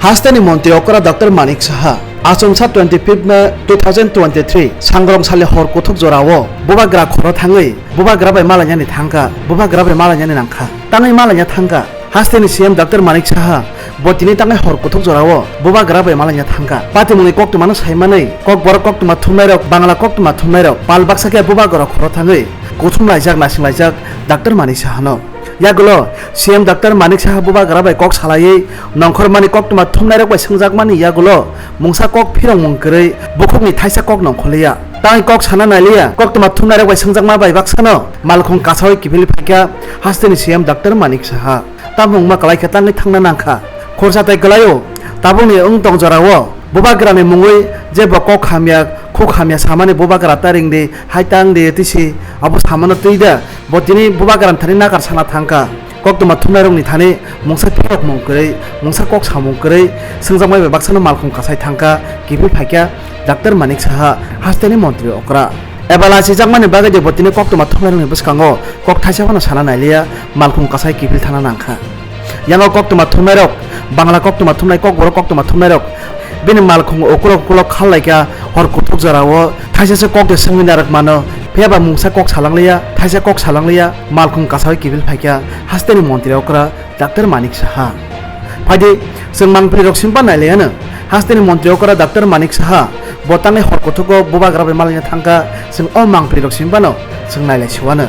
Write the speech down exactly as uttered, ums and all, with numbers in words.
Hasteni montri okra Doctor Manik Saha achomsa twenty fifth May two thousand twenty-three sangrong sale hor kuthuk jorao bubagra khoro thangwi bubagra bai malainani thangkha, bubagra bai malainani nangkha, tangwi malaina thangkha. Hasteni C M Doctor Manik Saha bo tini tangwi hor kuthuk jorao bubagra bai malaina thangkha. Patimungni koktwmano saimanwi kokborok koktwma thumnairok, Bangla koktwma thumnairok pal baksa khe bubagra khoro thangwi kuthum laijak, nasing laijak Doctor Manik Sahano. Yagulo C M Doctor Manik Saha bubagra bai kok salaiwi nongkhormani koktwma thumnairok bai swngjakmani yagulo mungsa kok phirongmung kwrwi bukhukni thaisa kok nongkhorliya. Tangwi kok sana nailiya, koktwma thumnairok bai swngjakma bai baksano malkhung kasawi kiphilwi phaikha hasteni C M Doctor Manik Saha. Tamo wngma kwlai khe tangwi thangna nangkha. Khorsa tei kwlaio tabukni wng tong jorao bubagrani mungwi jebo kok hamya, khuk hamya samani bubagra ta ringdi, hai tangdi tisi abo samano twi da. Bo tini bubagrani thani nakar sana thangkha. Koktwma thumnairokni thani mungsa phirokmung kwrwi, mungsa kok samung kwrwi swngjakmai bai baksano malkhung kasai thangkha, kiphil phaikha Doctor Manik Saha hasteni montri okra. Eba lachijakmani bagwi de bo tini koktwma thumnairokni bwskango kok thaisa phano sana nailiya, malkhung kasai kiphil thana nangkha. Yango koktwma thumnairok, Bangla koktwma thumnai, kokborok koktwma thumnairok bini malkhung ukulok ukulok khallaikha, hor kuthuk jorao thaisa se kok de swngwi narwk mano, phiyaba mungsa kok salangliya, thaisa kok salangliya, malkhung kasawi kiphil phaikha hasteni montri okra Doctor Manik Saha. Phaidi, chwng mangpilirok simba nailaiyano. Hasteni montri okra Doctor Manik Saha bo tangwi hor kuthugo bubagra bai malaina thangkha, chwng o mangpilirok simbano chwng nailai siwano.